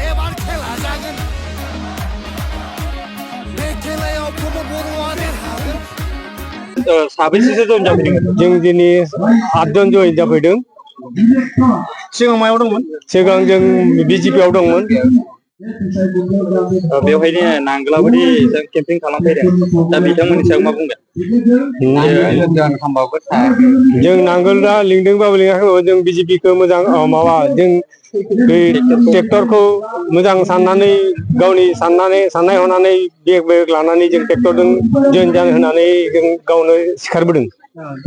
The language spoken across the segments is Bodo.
एबार खेला जागोन बे खेलायाव प्रमद बर'आ देरहागोन साबेसेसो जइन जाफैदों जों दिनै 8 जन जइन जाफैदों सिगां मायाव दंमोन सिगां जों बिजेपि आव दंमोन बेवहायनो नांगोलाबादि जों केम्पिं खालामफैदों दा बिथांमोननि सायाव मा बुंगोन जों नांगोला लिंदोंबाबो लिङाखैबाबो जों बिजेपिखौ मोजां माबा जों बे ट्रेक्टरखौ मोजां साननानै गावनि साननाय हनानै बेग लानानै जों ट्रेक्टरजों जइन जानो होनानै जों गावनो सिखारबोदों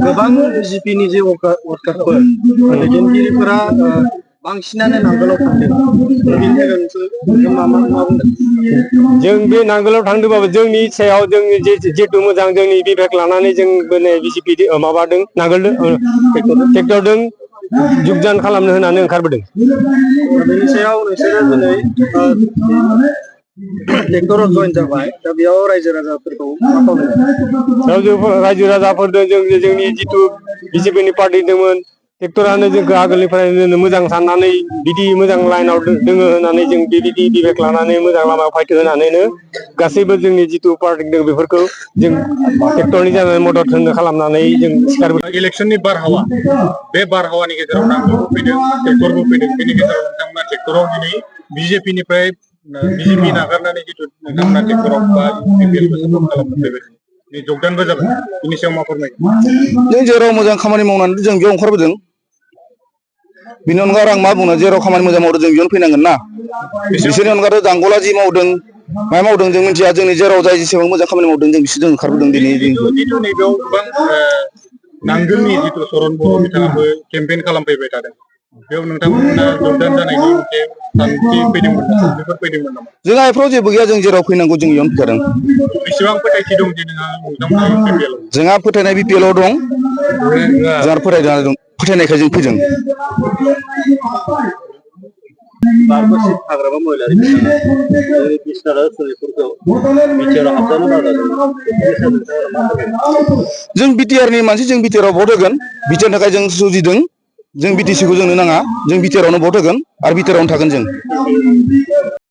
गोबां बिजेपिनि जे वर्कारफोर दैदेनगिरिफोरा बांसिनानो नांगोलाव थांदों बेनि थाखाय नोंसोर मा बुंदों जों बे नांगोलाव थांदोंबाबो जोंनि सायाव जों जेथु मोजां जोंनि बिबेक लानानै जों बिजेपि माबादों नांगोलदों ट्रेक्टरजों जुगजान खालामनो होनानै ओंखारबोदों बेनि सायाव नोंसोरो दिनै ट्रेक्टराव जइन जाबाय दा बेयाव रायजो राजाफोरखौ मा खालामदों रायजो राजाफोरजों जों जोंनि जिथु बिजेपिनि पार्टि दंमोन ट्रेक्टरानो जोंखौ आगोलनिफ्राय मोजां साननानै बिदि मोजां लाइनाव दोङो होननानै जों बिदि बिबेक लानानै मोजां लामायाव फायथो होनानैनो गासैबो जोंनि जिथु पार्टि दं बेफोरखौ जों ट्रेक्टरनि जानानै मदद होनो खालामनानै जों सिखारबोदों इलेक्शननि बारहावा बे बारहावानि गेजेराव नांगोलबो फैदों ट्रेक्टरबो फैदों बेनि गेजेराव नोंथांमोना ट्रेक्टराव दिनै बिजेपिनिफ्राय बिजेपि नागारनानै जिथु नोंथांमोना ट्रेक्टराव बा बिपिएलखौ सापर्ट खालामनो फैबाय जगदानबो जाबाय बेनि सायाव मा फोरमायगोन जों जेराव मोजां खामानि मावनानै जों बेयाव ओंखारबोदों बिनि अनगा आं मा बुंनो जेराव खामानि मोजां मावदों जों बेयावनो फैनांगोन ना बिसोरनि अनगा दांगला जि मावदों मा मावदों जों मिथिया जोंनि जेराव जाय जेसेबां मोजां खामानि मावदों जों बिसोरजों ओंखारबोदों दिनै जिथु नैबेयाव गोबां नांगोलनि जिथु सरन बर' बिथाङाबो केम्पेइन खालामफैबाय थादों बेयाव नोंथांमोना जगदान जानायनि मोनसे थांखि फैदोंमोन बेफोर फैदोंमोन नामा जोंहा एफ्राव जेबो गैया जों जेराव फैनांगौ जों बेयावनो फैखादों बेसेबां फोथायथि दं जे नोंथांमोना बिपिएल जोंहा फोथायनाय बिपिएलआव दं जोंहा फोथायनायखाय जों फैदों बारबोसि हाग्रामा महिलारि बिसनाथ ओनसोलनिफोरखौ बिटिआरआव हाबजानो बादा जों बिटिआरनि मानसि जों बिटिआरआव भट होगोन बिटिआरनि थाखाय जों जुजिदों जों बिटिसिखौ जोंनो नाङा जों बिटिआरआवनो भट होगोन आरो बिटिआरआवनो थागोन जों